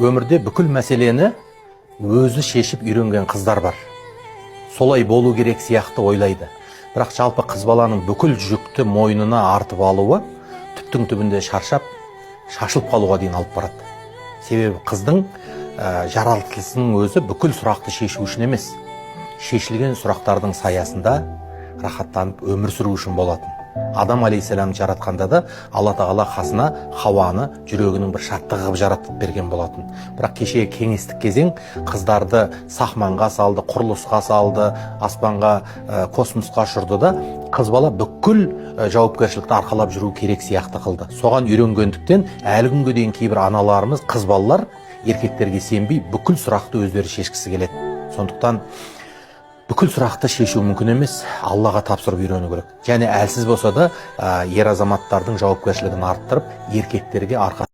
Өмірде бүкіл мәселені өзі шешіп үйренген қыздар бар. Солай болу керек сияқты ойлайды. Бірақ жалпы қыз баланың бүкіл жүкті мойнына артып алуы түптің түбінде шаршап, шашылып қалуға дейін алып барады. Себебі қыздың жаратылысының өзі бүкіл сұрақты шешу үшін емес, шешілген сұрақтардың саясында рахаттанып өмір сүру үшін болатын. Адам алейхисаламды жаратқанда да Алла Тағала қасына Хауаны жүрегінің бір шаттығы қылып жаратып берген болатын. Бірақ кешегі кеңестік кезең қыздарды сахманға салды, құрылысқа салды, аспанға, космосқа ұшырды да, қыз бала бүкіл жауапкершілікті арқалап жүру керек сияқты қылды. Соған үйренгендіктен, әлі күнге дейін кейбір аналарымыз қыз балалар еркектерге сенбей, бүкіл сұрақты өздері шешкісі келеді. Сондықтан бүкіл сұрақты шешу мүмкін емес, Аллаға тапсырып үйрену керек. Және әлсіз болса да, ер азаматтардың жауапкершілігін арттырып, еркектерге арқа